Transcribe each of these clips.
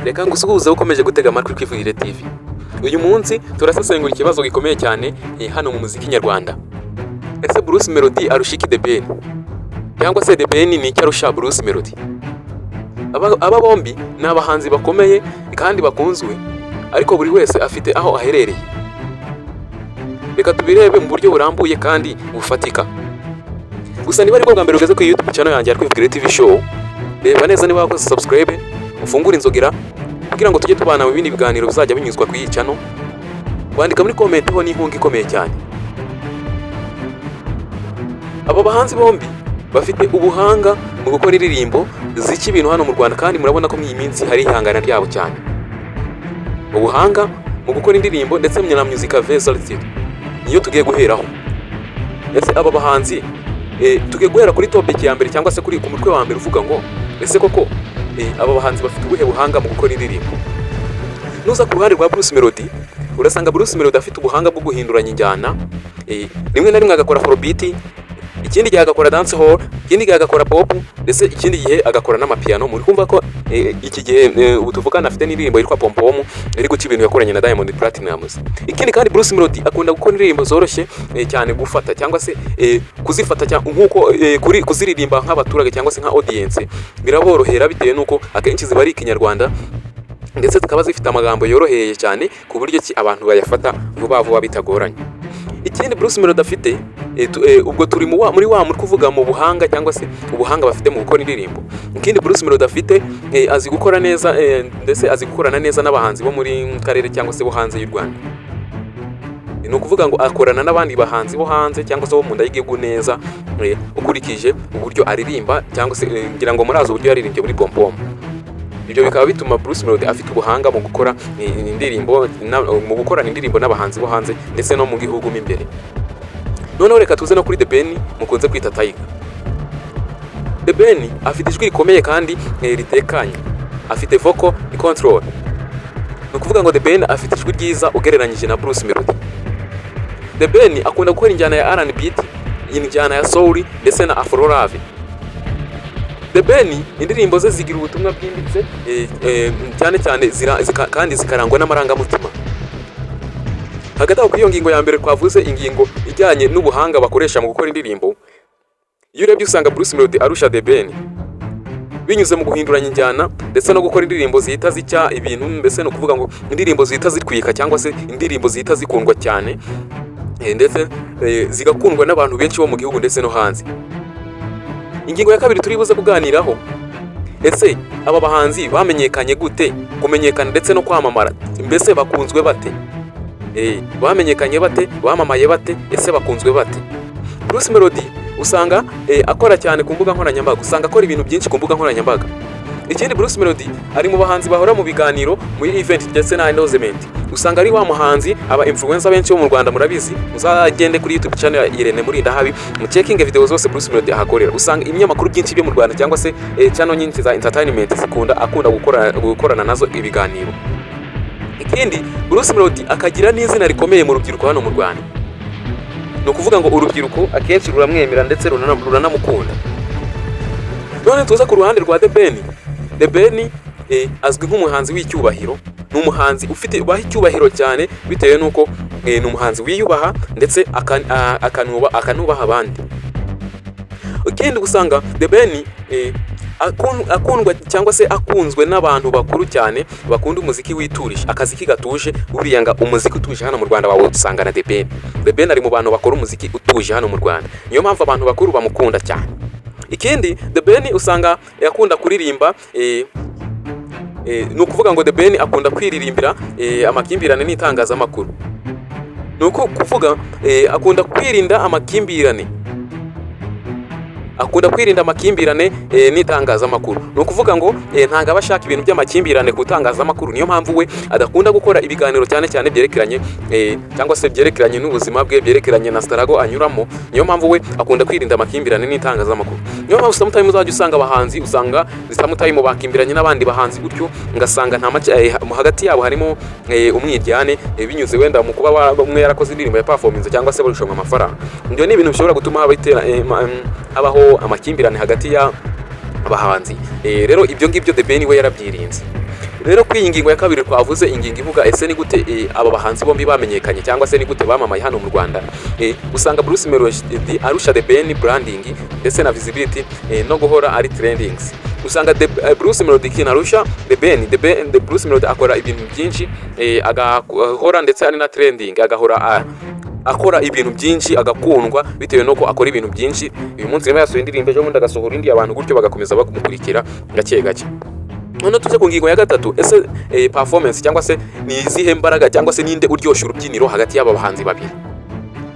Reka ngusuhuze ukomeje gutega amatwi Kwivugire TV. Uyu munsi turasesengura ikibazo gikomeye cyane hano mu muziki nyarwanda. Ese Bruce Melody arusha iki The Ben? Cyangwa se The Ben ni icyo arusha Bruce Melody? Aba bombi ni abahanzi bakomeye kandi bakunzwe, ariko buri wese afite aho aherereye. Reka tubirebe mu buryo burambuye kandi bufatika. Gusa niba aribwo bwa mbere ugeze kuri YouTube channel yanjye ya Kwivugire TV Show, reba neza niba wakoze subscribe, ufungure inzogera kugira ngo tujye tubana mu bindi biganiro bizajya binyuzwa kuri iyi channel. Wandika muri comment ho n'inkunga ikomeye cyane. Aba bahanzi bombi bafite ubuhanga mu gukora indirimbo zica ibintu hano mu Rwanda, kandi murabona ko muri iyi minsi hari ihangana ryabo cyane. Ubuhanga mu gukora indirimbo ndetse na music versatility niyo tugiye guheraho. Ese aba bahanzi, tugiye guhera kuri topic ya mbere cyangwa se kuri ku mutwe wa mbere uvuga ngo: ese koko aba bahanzi bafite ubuhe buhanga mu gukora indirimbo? Nuza ku ruhande rwa Bruce Melody, urasanga Bruce Melody afite ubuhanga bwo guhinduranya injyana, rimwe na rimwe agakora afrobeat, ikindi gihe agakora dance hall, ikindi gihe agakora pop, ndetse ikindi gihe agakora n'amapiano. Muri kumva ko iki gihe ubu tuvugana afite n'indirimbo yitwa Pompomu iri guca ibintu, yakoranye na Diamond Platnumz. Ikindi kandi, Bruce Melody akunda gukora indirimbo zoroshye cyane gufata cyangwa se kuzifata nk'uko kuri kuziririmba nk'abaturage cyangwa se nka audience biraborohera, bitewe n'uko akenshi ziba ari Ikinyarwanda ndetse zikaba zifite amagambo yoroheye cyane ku buryo ki abantu bayafata vuba vuba bitagoranye. Ikindi Bruce Melody afite, ubwo turi muri wa muri kuvuga mu buhanga cyangwa se ubuhanga bafite mu gukora indirimbo. Ikindi Bruce Melody afite, azi gukora neza, ndetse azi gukorana neza n'abahanzi bo muri karere cyangwa se bo hanze y'u Rwanda. Ni ukuvuga ngo akorana n'abandi bahanzi bo hanze cyangwa se bo mu nda y'igihugu neza, ukurikije uburyo aririmba cyangwa se ngira ngo murazi uburyo yaririmbye muri Pompom. Ibyo bikaba bituma Bruce Melody afite ubuhanga mu gukora indirimbo mu gukorana indirimbo n'abahanzi bo hanze ndetse no mu gihugu mo imbere. Noneho reka tuze no kuri The Ben mukunze kwita Tiger. The Ben afite ijwi rikomeye kandi ritekanye, afite vocal control. Ni ukuvuga ngo The Ben afite ijwi ryiza ugereranyije na Bruce Melody. The Ben akunda gukora injyana ya R&B, injyana ya soul ndetse na afro love. The Ben indirimbo ze zigira ubutumwa bwimbitse, cyane cyane kandi zikarangwa n'amarangamutima. Hagati aho, kuri iyo ngingo ya mbere twavuze, ingingo ijyanye n'ubuhanga bakoresha mu gukora indirimbo, iyo urebye usanga Bruce Melody arusha The Ben binyuze mu guhinduranya injyana ndetse no gukora indirimbo zihita zicya ibintu. Mbese ni ukuvuga ngo indirimbo zihita zitwika cyangwa se indirimbo zihita zikundwa cyane, ndetse zigakundwa n'abantu benshi bo mu gihugu ndetse no hanze. Ingingo ya kabiri turi buze kuganiraho: ese aba bahanzi bamenyekanye gute? Kumenyekana ndetse no kwamamara, mbese bakunzwe bate? Bamenyekanye bate? Bamamaye bate? Ese bakunzwe bate? Bruce Melody usanga akora cyane ku mbuga nkoranyambaga, usanga akora ibintu byinshi ku mbuga nkoranyambaga. Ikindi, Bruce Melody ari mu bahanzi bahora mu biganiro, muri event ndetse na endorsement. Usanga ari wa muhanzi aba influencer benshi bo mu Rwanda murabizi. Muzagende kuri YouTube channel ya Irene Murindahabi, mucheckinge video zose Bruce Melody ahakorera. Usanga ibinyamakuru byinshi byo mu Rwanda cyangwa se channel nyinshi za entertainment zikunda akunda gukorana nazo ibiganiro. Ikindi, Bruce Melody akagira n'izina rikomeye mu rubyiruko hano mu Rwanda. Ni ukuvuga ngo urubyiruko akenshi ruramwemera ndetse ruranamukunda. None tuza ku ruhande rwa The Ben. The Ben azwi nk'umuhanzi w'icyubahiro. Ni umuhanzi ufite ubaha icyubahiro cyane bitewe n'uko ni umuhanzi wiyubaha ndetse akanubaha abandi. Ikindi, usanga The Ben akundwa cyangwa se akunzwe n'abantu bakuru cyane bakunda umuziki witurije, akaziki gatuje. Buriya nga umuziki utuje hano mu Rwanda wawusanga na The Ben. The Ben ari mu bantu bakora umuziki utuje hano mu Rwanda, niyo mpamvu abantu bakuru bamukunda cyane. Ikindi, The Ben usanga akunda kuririmba, ni ukuvuga ngo The Ben akunda kwiririmbira amakimbirane n'itangazamakuru. Ni uko kuvuga akunda kwirinda amakimbirane, akunda kwirinda amakimbirane n'itangazamakuru. Ni ukuvuga ngo ntabwo aba ashaka ibintu by'amakimbirane ku itangazamakuru. Niyo mpamvu we adakunda gukora ibiganiro cyane cyane byerekeranye cyangwa se byerekeranye n'ubuzima bwe, byerekeranye na struggle anyuramo. Niyo mpamvu we akunda kwirinda amakimbirane n'itangazamakuru. Niyo mpamvu sometimes uzajya usanga abahanzi, usanga sometimes bakimbiranye n'abandi bahanzi gutyo, ngasanga nta make hagati yabo harimo umwiryane, binyuze wenda mu kuba umwe yarakoze indirimbo ya performance cyangwa se barushanwa amafaranga. Ibyo ni ibintu bishobora gutuma haba habaho amakimbirane hagati y'abahanzi. Rero ibyo ngibyo The Ben we yarabyirinze. Rero kuri iyi ngingo ya kabiri twavuze, ingingo ivuga ese ni gute aba bahanzi bombi bamenyekanye cyangwa se ni gute bamamaye hano mu Rwanda, usanga Bruce Melody arusha The Ben branding ndetse na visibility no guhora ari trendings. Usanga Bruce Melody ikintu arusha The Ben, The Ben, The Bruce Melody akora ibintu byinshi, agahora ndetse ari na trending, agahora akora ibintu byinshi, agakundwa bitewe nuko akora ibintu byinshi. Uyu munsi niba yasohoye indirimbo, ejo bundi agasohora indi, abantu gutyo bagakomeza bamukurikira gake gake. Noneho tujye ku ngingo ya gatatu: ese performance cyangwa se ni izihe mbaraga cyangwa se ninde uryoshya urubyiniro hagati y'aba bahanzi babiri?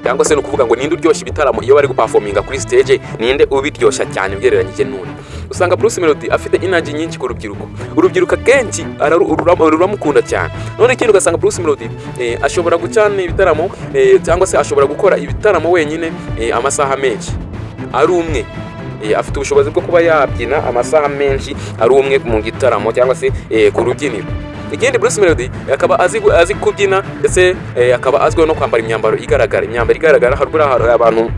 Cyangwa se ni ukuvuga ngo ninde uryoshya ibitaramo iyo bari guperforminga kuri stage, ninde ubiryoshya cyane ugereranyije n'undi? Usanga Bruce Melody afite energy nyinshi ku rubyiruko. Urubyiruko akenshi ruramukunda cyane. None ikindi, ugasanga Bruce Melody ashobora gucana ibitaramo cyangwa se ashobora gukora ibitaramo wenyine amasaha menshi ari umwe. Afite ubushobozi bwo kuba yabyina amasaha menshi ari umwe mu gitaramo cyangwa se ku rubyiniro. Ikindi, Bruce Melody akaba azi kubyina ndetse akaba azwiho no kwambara imyambaro igaragara. Imyambaro igaragara, hari buriya hari abantu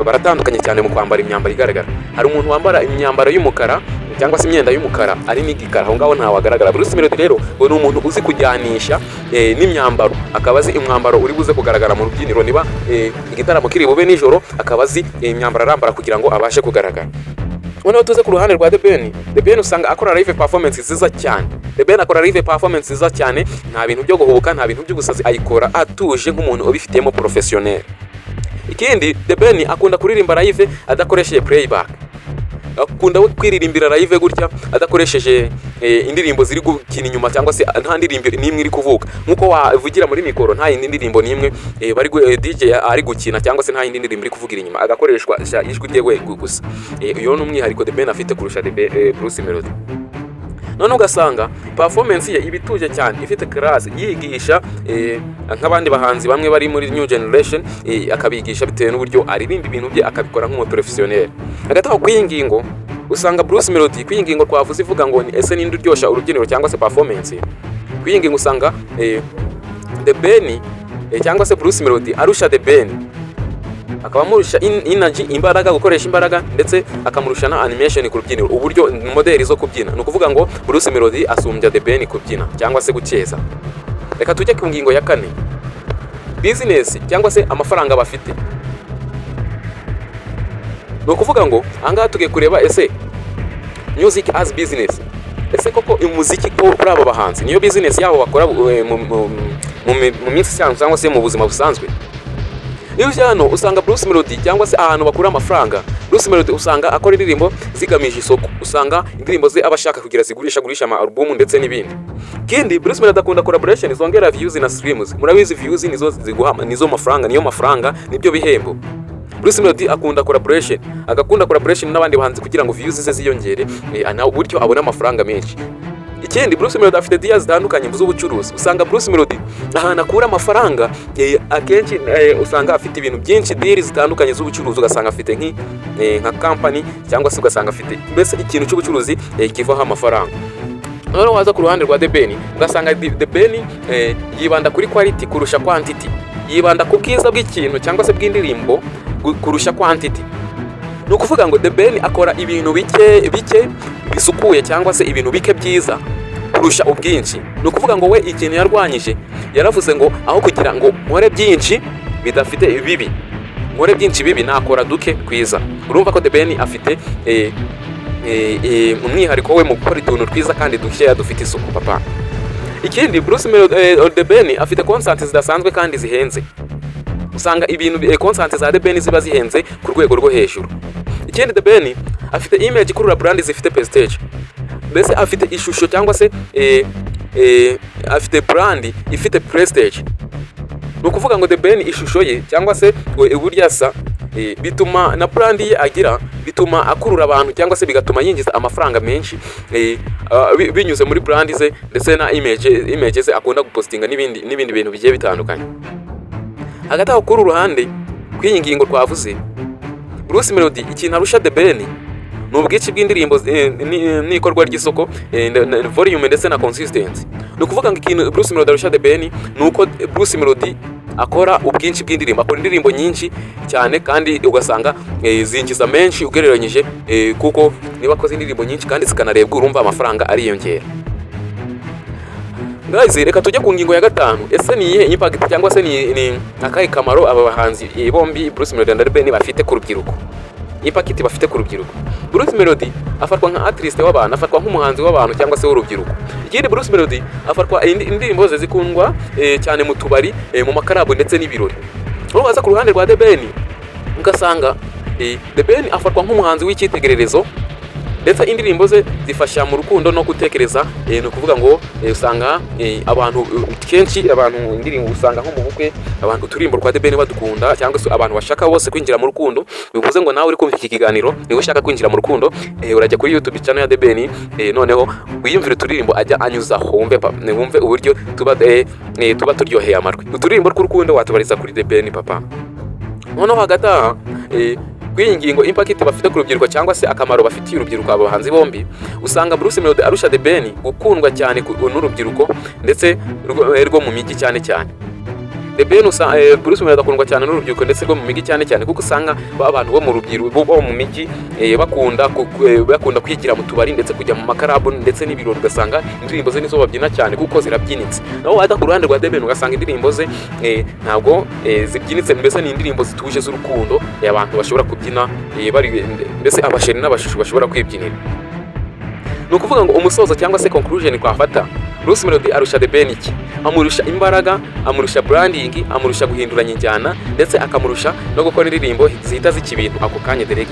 baratandukanye cyane mu kwambara imyambaro igaragara. Hari umuntu wambara imyambaro y'umukara cyangwa se imyenda y'umukara ari n'igikara, aho ngaho ntawagaragara. Bruce Melody rero ngo ni umuntu uzi kujyanisha n'imyambaro, akaba azi umwambaro uri buze kugaragara mu rubyiniro. Niba igitaramo kiri bube nijoro, akaba azi imyambaro arambara kugira ngo abashe kugaragara. Noneho tuze ku ruhande rwa The Ben. The Ben usanga akora live performance nziza cyane. The Ben akora live performance nziza cyane, nta bintu byo guhubuka, nta bintu by'ubusazi, ayikora atuje nk'umuntu ubifitiyemo professionnel. Ikindi, The Ben akunda kuririmba live adakoresheje playback. Akunda we kwiririmbira live gutya adakoresheje indirimbo ziri gukina inyuma cyangwa se nta ndirimbo n'imwe iri kuvuka, nk'uko wavugira muri mikoro nta yindi ndirimbo n'imwe DJ ari gukina cyangwa se nta yindi ndirimbo iri kuvugira inyuma, agakoreshwa ijwi rye we gusa. Uyo ni umwihariko The Ben afite kurusha The Ben, Bruce Melody. None ugasanga performance ye iba ituje cyane, ifite class, yigisha nk'abandi bahanzi bamwe bari muri new generation, akabigisha bitewe n'uburyo aririmba ibintu bye, akabikora nk'umuprofessionnel. Hagati aho kuri iyi ngingo, usanga Bruce Melody, kuri iyi ngingo twavuze ivuga ngo ni ese ninde uryoshya urubyiniro cyangwa se performance, kuri iyi ngingo usanga The Ben cyangwa se Bruce Melody arusha The Ben, akaba amurusha energy, imbaraga, gukoresha imbaraga, ndetse akamurusha na animation ku rubyiniro, uburyo modeli zo kubyina. Ni ukuvuga ngo Bruce Melody asumbya The Ben kubyina cyangwa se gukeza. Reka tujye ku ngingo ya kane, business cyangwa se amafaranga bafite. Ni ukuvuga ngo ahangaha tugiye kureba ese music as business, ese koko umuziki ko kuri aba bahanzi niyo business yabo bakora mu minsi isanzwe cyangwa se mu buzima busanzwe? Iyo uje hano usanga Bruce Melody cyangwa se ahantu bakura amafaranga, Bruce Melody usanga akora indirimbo zigamije isoko. Usanga indirimbo ze aba ashaka kugira zigurisha, agurisha ama album ndetse n'ibindi. Ikindi, Bruce Melody akunda collaboration zongera views na streams. Murabizi, views nizo ziguha, nizo mafaranga, niyo mafaranga, nibyo bihembo. Bruce Melody akunda collaboration, agakunda collaboration n'abandi bahanzi kugira ngo views ze ziyongere, na buryo abone amafaranga menshi. Ikindi, Bruce Melody afite deals zitandukanye z'ubucuruzi. Usanga Bruce Melody ahantu akura amafaranga akenshi usanga afite ibintu byinshi, deal zitandukanye z'ubucuruzi. Ugasanga afite nka company cyangwa se ugasanga afite mbese ikintu cy'ubucuruzi kivaho amafaranga. Noneho waza ku ruhande rwa The Ben, ugasanga The Ben yibanda kuri quality kurusha quantity, yibanda ku bwiza bw'ikintu cyangwa se bw'indirimbo kurusha quantity. Ni ukuvuga ngo The Ben akora ibintu bike bike bisukuye cyangwa se ibintu bike byiza kurusha ubwinshi. Ni ukuvuga ngo we ikintu yarwanyije, yaravuze ngo aho kugira ngo nkore byinshi bidafite bibi, nkore byinshi bibi, nakora duke twiza. Urumva ko The Ben afite umwihariko we mu gukora utuntu twiza kandi dukeya dufite isuku, papa. Ikindi, Bruce Melody, The Ben afite concert zidasanzwe kandi zihenze. Usanga ibintu concert za The Ben ziba zihenze ku rwego rwo hejuru. Ikindi, The Ben afite image ikurura brand zifite prestige, mbese afite ishusho cyangwa se afite brand ifite prestige. Ni ukuvuga ngo The Ben ishusho ye cyangwa se uburyo asa bituma na brand ye agira, bituma akurura abantu cyangwa se bigatuma yinjiza amafaranga menshi binyuze muri brand ze ndetse na image ze akunda gupostinga n'ibindi n'ibindi bintu bigiye bitandukanye. Hagati aho, kuri uruhande kw'iyi ngingo twavuze, Bruce Melody ikintu arusha The Ben ni ubwinshi bw'indirimbo n'ikorwa ry'isoko, volume ndetse na consistency. Ni ukuvuga ngo ikintu Bruce Melody arusha The Ben ni uko Bruce Melody akora ubwinshi bw'indirimbo, akora indirimbo nyinshi cyane kandi ugasanga zinjiza menshi ugereranyije, kuko niba akoze indirimbo nyinshi kandi zikanarebwa, urumva amafaranga ariyongera. Guys, reka tujye ku ngingo ya gatanu. Ese ni iyihe impact cyangwa se ni akahe kamaro aba bahanzi bombi, Bruce Melody na The Ben, bafite ku rubyiruko? Impact bafite ku rubyiruko: Bruce Melody afatwa nka artist w'abantu, afatwa nk'umuhanzi w'abantu cyangwa se w'urubyiruko. Ikindi, Bruce Melody afatwa indirimbo ze zikundwa cyane mu tubari, mu makarabu ndetse n'ibirori. Aho waza ku ruhande rwa The Ben, ugasanga The Ben afatwa nk'umuhanzi w'icyitegererezo, ndetse indirimbo ze zifasha mu rukundo no gutekereza. Ni ukuvuga ngo usanga abantu kenshi, abantu indirimbo usanga nko mu bukwe, abantu uturirimbo twa The Ben badukunda, cyangwa se abantu bashaka bose kwinjira mu rukundo. Bivuze ngo nawe uri kumva iki kiganiro, niba ushaka kwinjira mu rukundo, urajya kuri YouTube channel ya The Ben, noneho wiyumvire uturirimbo ajya anyuzaho, wumve uburyo tuba turyoheye amatwi. Uturirimbo tw'urukundo watubariza kuri The Ben, papa. Noneho hagati aha, kuri iyi ngingo, impact bafite ku rubyiruko cyangwa se akamaro bafitiye urubyiruko aba bahanzi bombi, usanga Bruce Melody arusha The Ben gukundwa cyane n'urubyiruko, ndetse rwo mu mijyi cyane cyane. The Ben Bruce Melody akundwa cyane n'urubyiruko ndetse rwo mu mijyi cyane cyane, kuko usanga ba bantu bo mu rubyiruko bo mu mijyi bakunda kwigira mu tubari ndetse kujya mu makarabu ndetse n'ibirori, ugasanga indirimbo ze nizo babyina cyane kuko zirabyinitse. Naho wajya ku ruhande rwa The Ben, ugasanga indirimbo ze ntabwo zibyinitse, mbese ni indirimbo zituje z'urukundo, abantu bashobora kubyina, bari mbese abasheri n'abashushu bashobora kwibyinira. Ni ukuvuga ngo umusozo cyangwa se conclusion twafata: Bruce Melody arusha The Ben iki? Amurusha imbaraga, amurusha branding, amurusha guhinduranya injyana, ndetse akamurusha no gukora indirimbo zihita zica ibintu ako kanya direct.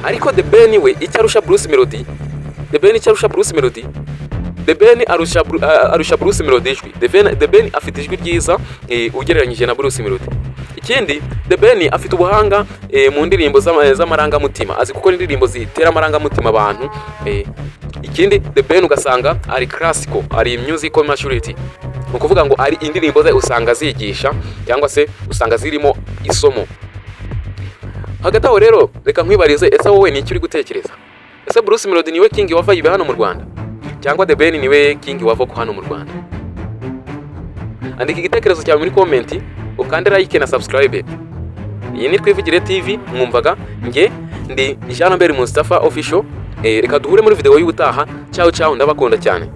Ariko The Ben we icyo arusha Bruce Melody, The Ben icyo arusha Bruce Melody, The Ben arusha Bruce Melody ijwi. The Ben afite ijwi ryiza ugereranyije na Bruce Melody. Ikindi, The Ben afite ubuhanga mu ndirimbo z'amarangamutima, azi gukora indirimbo zitera amarangamutima abantu. Ikindi, The Ben ugasanga ari classical, ari musical maturity, ni ukuvuga ngo ari indirimbo ze usanga zigisha cyangwa se usanga zirimo isomo. Hagati aho rero, reka nkwibarize: ese wowe ni icyo uri gutekereza? Ese Bruce Melody niwe king wa vibe hano mu Rwanda, cyangwa The Ben niwe king wa vocal hano mu Rwanda? Andika igitekerezo cyawe muri comment, ukande like na subscribe. Iyi ni Twivugire TV, mwumvaga nge ndi Jean Lambert Mustafa Official. Reka duhure muri video y'ubutaha. Ciao ciao, ndabakunda cyane.